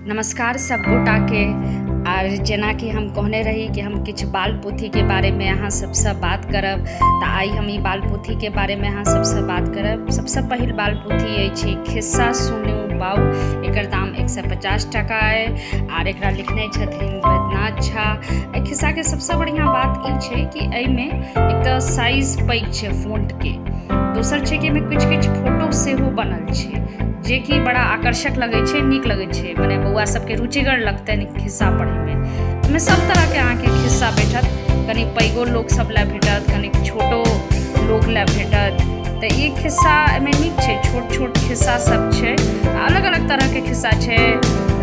नमस्कार सब गोटाके। आर जेनाकि हम कहने रही कि हम किछु बाल पोथीके बारेमे अहाँ सबसँ बात करब, तऽ आइ हम ई बाल पोथीके बारेमे अहाँ सबसँ बात करब। सबसँ पहिल बाल पोथी अछि खिस्सा सुनू बाउ। एकर दाम 150 टाका अइ आर एकरा लिखने छथिन वैद्यनाथ झा। एहि खिस्साके सबसँ बढ़िआँ बात ई छै कि एहिमे एक तऽ साइज पैघ छै फोन्टके, दोसर छै कि एहिमे किछु किछु फोटो सेहो बनल छै जेकि बड़ा आकर्षक लगै छै, नीक लगै छै, मने बौआ सबके रुचिगर लगतनि खिस्सा पढ़ैमे। एहिमे सब तरहके अहाँके खिस्सा भेटत, कनि पैघो लोक सब लए भेटत, कनि छोटो लोक लए भेटत। तऽ ई खिस्सा एहिमे नीक छै, छोट छोट खिस्सा सब छै, अलग अलग तरहके खिस्सा छै।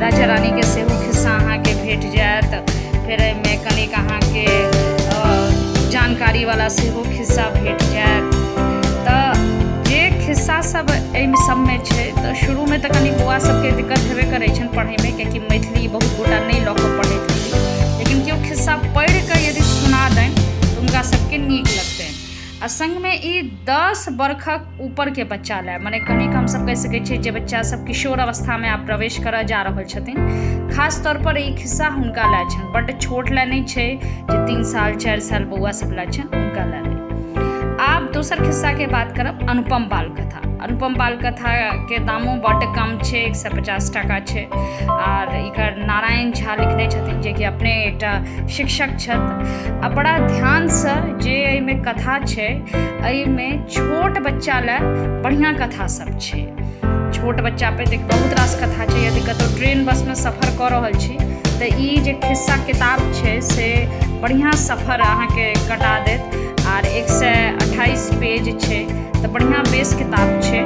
राजा रानीके सेहो खिस्सा अहाँके भेट जायत। फेर एहिमे कनिक अहाँके जानकारीवला सेहो खिस्सा भेट जायत। तऽ जे खिस्सा सब एहिमे सबमे छै, तऽ शुरूमे तऽ कनि बौआ सबके दिक्कत हेबे करै छनि पढ़ैमे, कियाकि मैथिली बहुत गोटा नहि लऽ कऽ पढ़ैत हेथिन, लेकिन केओ खिस्सा पढ़ि कऽ यदि सुना दैन तऽ हुनका सबके नीक लगतनि। आ सङ्गमे ई 10 बरखक ऊपरके बच्चा लए, मने कनिक हमसब कहि सकै छियै जे बच्चा सब किशोर अवस्थामे आब प्रवेश करऽ जा रहल छथिन, खास तौर पर ई खिस्सा हुनका लए छनि। बड्ड छोट लए नहि छै जे 3 साल 4 साल बौआ सब लए छनि, हुनका लए नहि। आब दोसर खिस्साके बात करब, अनुपम बाल कथा। अनुपम बाल कथाके दामो बड्ड कम छै, 150 टाका छै। आर एकर नारायण झा लिखने छथिन, जेकि अपने एकटा शिक्षक छथि। आ बड़ा ध्यानसँ जे एहिमे कथा छै, एहिमे छोट बच्चा लए बढ़िआँ कथा सब छै। छोट बच्चा पे देख बहुत रास कथा छै। यदि कतहु ट्रेन बसमे सफर कऽ रहल छी तऽ ई जे खिस्सा किताब छै से बढ़िआँ सफर अहाँके कटा देत। आर 128 पेज छै, तऽ बढ़िआँ बेस किताब छै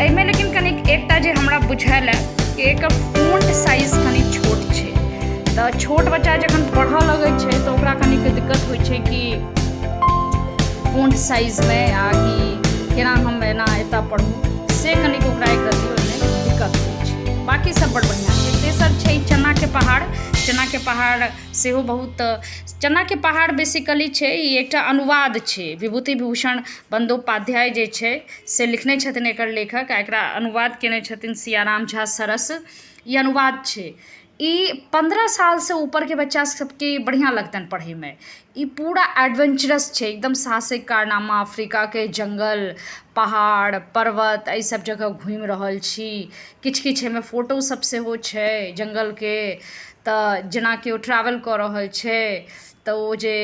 एहिमे। लेकिन कनिक एकटा जे हमरा बुझायल कि एकर फोन्ट साइज कनि छोट छै, तऽ छोट बच्चा जखन पढ़ऽ लगै छै तऽ ओकरा कनिक दिक्कत होइ छै कि फोन्ट साइजमे आ कि केना हम एना एतऽ पढ़ू, से कनिक ओकरा एक रत्ती ओहिमे दिक्कत होइ छै। बाँकी सब बड़ बढ़िआँ छै। तेसर छै चनाके पहाड़। चनाके पहाड़ सेहो बहुत, चनाके पहाड़ बेसिकली छै ई एकटा अनुवाद छै। विभूति भूषण बन्दोपाध्याय जे छै से लिखने छथिन एकर लेखक, आ एकरा अनुवाद कयने छथिन सियाराम झा सरस। ई अनुवाद छै। ई 15 सालसँ ऊपरके बच्चा सबके बढ़िआँ लगतनि पढ़ैमे। ई पूरा एडवेंचरस छै, एकदम साहसिक कारनामा, अफ्रीकाके जङ्गल, पहाड़ पर्वत, एहि सब जगह घुमि रहल छी। किछु किछु एहिमे फोटो सब सेहो छै जङ्गलके। तऽ जेना केओ ट्रैवल कऽ रहल छै तऽ ओ जे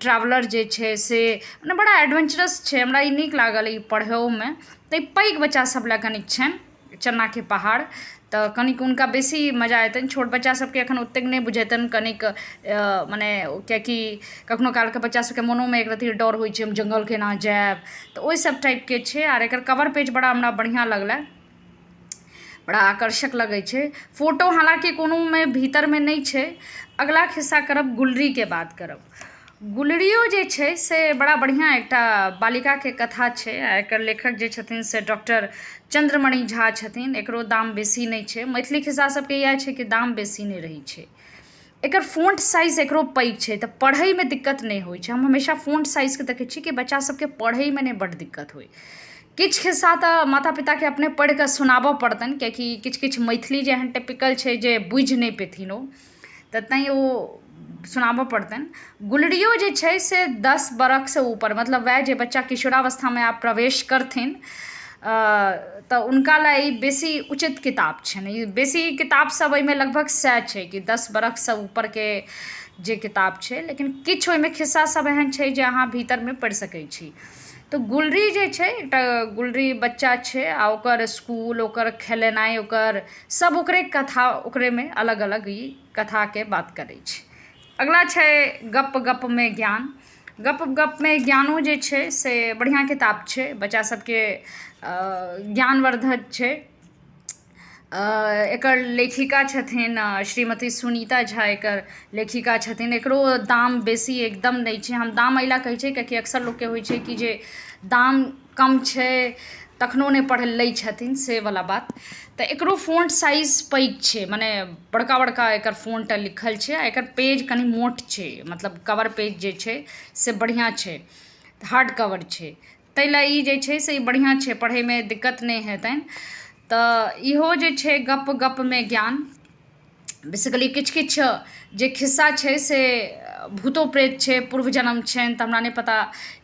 ट्रैवलर जे छै से मने बड़ा एडवेंचरस छै। हमरा ई नीक लागल ई पढ़ैओमे। तऽ ई पैघ बच्चा सब लए कनिक छनि चनाके पहाड़, तऽ कनिक हुनका बेसी मजा एतनि। छोट बच्चा सबके एखन ओतेक नहि बुझेतनि कनिक, मने किएकि कखनो कालके बच्चा सबके मोनोमे एक रत्ती डर होइ छै, हम जङ्गल केना जायब, तऽ ओहि सब टाइपके छै। आर एकर कवर पेज बड़ा हमरा बढ़िआँ लगलै, बड़ा आकर्षक लगै छै। फोटो हालाँकि कोनोमे भीतरमे नहि छै। अगिला खिस्सा करब, गुलरीके बात करब। गुलरियो जे छै से बड़ा बढ़िआँ एकटा बालिकाके कथा छै, आ एकर लेखक जे छथिन से डॉक्टर चन्द्रमणि झा छथिन। एकरो दाम बेसी नहि छै। मैथिली खिस्सा सबके इएह छै कि दाम बेसी नहि रहै छै। एकर फोन्ट साइज एकरो पैघ छै, तऽ पढ़ैमे दिक्कत नहि होइ छै। हम हमेशा फोन्ट साइजके देखै छी कि बच्चा सबके पढ़ैमे नहि बड्ड दिक्कत होइ। किछु खिस्सा तऽ माता पिताके अपने पढ़ि कऽ सुनाबऽ पड़तनि, किएकि किछु किछु मैथिली जे एहन टिपिकल छै जे बुझि नहि पेथिन ओ, तऽ तैँ ओ सुनाबऽ पड़तनि। गुलरियो जे छै से 10 बरखसँ ऊपर, मतलब वएह जे बच्चा किशोरावस्थामे आब प्रवेश करथिन, तऽ हुनका लए ई बेसी उचित किताब छनि। ई बेसी किताब सब एहिमे लगभग सएह छै कि 10 बरखसँ ऊपरके जे किताब छै, लेकिन किछु ओहिमे खिस्सा सब एहन छै जे अहाँ भीतरमे पढ़ि सकै छी। तऽ गुलरी जे छै, एकटा गुलरी बच्चा छै आ ओकर इसकुल, ओकर खेलेनाइ, ओकर सब ओकरे कथा, ओकरेमे अलग अलग ई कथाके बात करै छै। अगिला छै गप्प गप्पमे ज्ञान। गप्प गप्पमे ज्ञानो जे छै से बढ़िआँ किताब छै, बच्चा सबके ज्ञानवर्धक छै। एकर लेखिका छथिन श्रीमती सुनीता झा, एकर लेखिका छथिन। एकरो दाम बेसी एकदम नहि छै। हम दाम एहि लए कहै छियै किएकि अक्सर लोकके होइ छै कि जे दाम कम छै तखनो नहि पढ़ लै छथिन, से वला बात। तऽ एकरो फोन्ट साइज पैघ छै, मने बड़का बड़का एकर फोन्ट लिखल छै, आ एकर पेज कनि मोट छै, मतलब कवर पेज जे छै से बढ़िआँ छै, हार्ड कवर छै, ताहि लए ई जे छै से बढ़िआँ छै, पढ़ैमे दिक्कत नहि हेतनि। तऽ इहो जे छै गप्प गप्पमे ज्ञान। बेसिकली किछु किछु जे खिस्सा छै से भूतो प्रेत छै पूर्व जन्म छनि तऽ हमरा नहि पता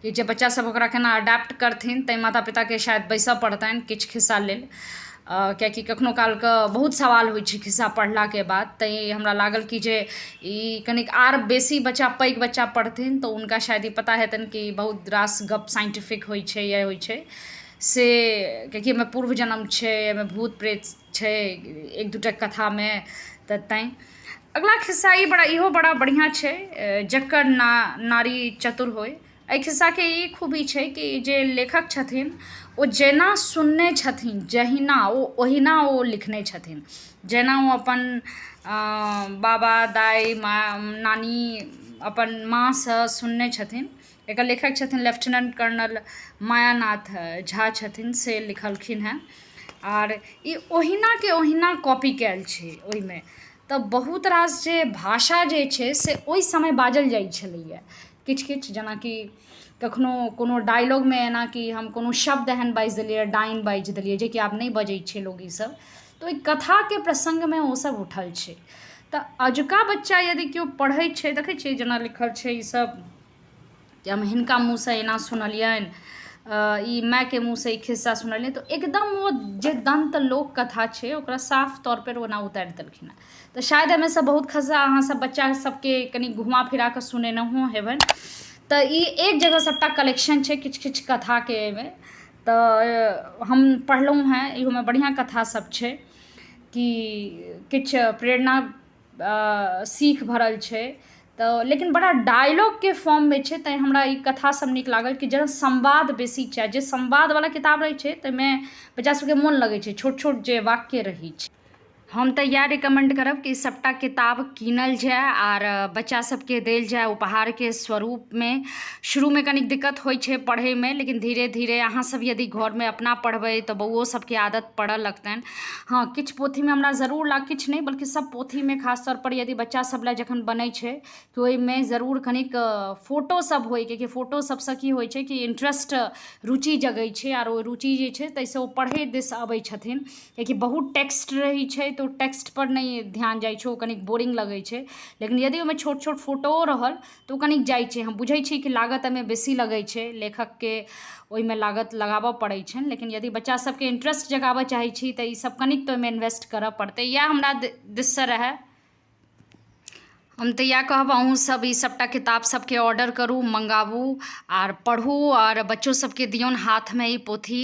कि जे बच्चा सभ ओकरा केना अडैप्ट करथिन ताहि माता पिताके शायद बैसऽ पड़तनि किछु खिस्सा लेल। किएकि कखनो कालके बहुत सवाल होइ छै खिस्सा पढ़लाके बाद, तैँ हमरा लागल कि जे ई कनिक आर बेसी बच्चा, पैघ बच्चा पढ़थिन तऽ हुनका शायद ई पता हेतनि कि बहुत रास गप साइन्टिफिक होइ छै या होइ छै से, किएकि एहिमे पूर्व जन्म छै, एहिमे भूत प्रेत छै एक दूटा कथामे, तऽ तैँ अगिला खिस्सा ई बड़ा इहो बड़ा बढ़िआँ छै, जकर नारी चतुर होइ। एहि खिस्साके ई खूबी छै कि जे लेखक छथिन ओ जेना सुनने छथिन, जहिना ओ ओहिना ओ लिखने छथिन, जेना ओ अपन बाबा, दाइ, नानी, अपन माँसँ सुनने छथिन। एकर लेखक छथिन लेफ्टिनेंट कर्नल मायानाथ झा छथिन, से लिखलखिन हेँ। आर ई ओहिनाके ओहिना कॉपी कयल छै ओहिमे, तऽ बहुत रास जे भाषा जे छै से ओहि समय बाजल जाइ छलैए किछु किछु, जेनाकि कखनो कोनो डायलॉगमे एना कि हम कोनो शब्द एहन बाजि देलियै, डाइन बाजि देलियै, जेकि आब नहि बजै छै लोक ईसभ, तऽ ओहि कथाके प्रसङ्गमे ओसभ उठल छै। तऽ अजुका बच्चा यदि केओ पढ़ै छै, देखै छियै जेना लिखल छै ईसभ कि हम हिनका मुँहसँ एना सुनलियनि, ई मायके मुँहसँ ई खिस्सा सुनलियनि, तऽ एकदम ओ जे दन्त लोक कथा छै ओकरा साफ तौरपर ओना उतारि देलखिन हेँ। तऽ शायद एहिमेसँ बहुत खिस्सा अहाँसभ बच्चा सभके कनि घुमा फिरा कऽ सुनेनहुँ हेबनि। तऽ ई एक जगह सभटा कलेक्शन छै किछु किछु कथाके एहिमे। तऽ हम पढ़लहुँ हेँ, इहोमे बढ़िआँ कथासभ छै कि किछु प्रेरणा सीख भरल छै, तऽ लेकिन बड़ा डायलॉगके फॉर्ममे छै, तैँ हमरा ई कथासभ नीक लागल कि जेना संवाद बेसी छै। जे संवादवला किताब रहै छै ताहिमे बच्चा सभके मोन लगै छै, छोट छोट जे वाक्य रहै छै। हम तऽ इएह रिकमेण्ड करब कि सभटा किताब कीनल जाय आर बच्चा सभके देल जाय उपहारके स्वरूपमे। शुरूमे कनिक दिक्कत होइ छै पढ़ैमे, लेकिन धीरे धीरे अहाँसभ यदि घरमे अपना पढ़बै तऽ बौओ सभके आदत पड़ऽ लगतनि। हँ, किछु पोथीमे हमरा जरूर किछु नहि बल्कि सभ पोथीमे खास तौरपर यदि बच्चा सभ लए जखन बनै छै तऽ ओहिमे जरूर कनिक फोटो सभ होइ, किएकि फोटो सभसँ की होइ छै कि इन्टरेस्ट, रुचि जगै छै, आर ओ रुचि जे छै ताहिसँ ओ पढ़ै दिस अबै छथिन। किएकि बहुत टेक्स्ट रहै छै तऽ ओ टेक्स्टपर नहि ध्यान जाइ छै, ओ कनिक बोरिंग लगै छै, लेकिन यदि ओहिमे छोट छोट फोटोओ रहल तऽ ओ कनिक जाइ छै। हम बुझै छी कि लागत एहिमे बेसी लगै छै, लेखकके ओहिमे लागत लगाबऽ पड़ै छनि, लेकिन यदि बच्चा सभके इन्टरेस्ट जगाबऽ चाहै छी तऽ ईसभ कनिक तऽ ओहिमे इन्वेस्ट करऽ पड़तै। इएह हमरा दिससँ रहए। हम तऽ इएह कहब, अहूँसभ ई सभटा किताब सभके ऑर्डर करू, मङ्गाबू आर पढ़ू आर बच्चो सभके दियौन हाथमे ई पोथी।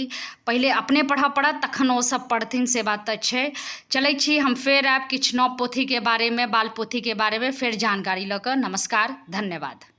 पहिले अपने पढ़य पड़त तखन ओसभ पढ़थिन, से बात तऽ छै। चलै छी, हम फेर आयब किछु नव पोथीके बारेमे, बाल पोथीके बारेमे फेर जानकारी लऽ कऽ। नमस्कार, धन्यवाद।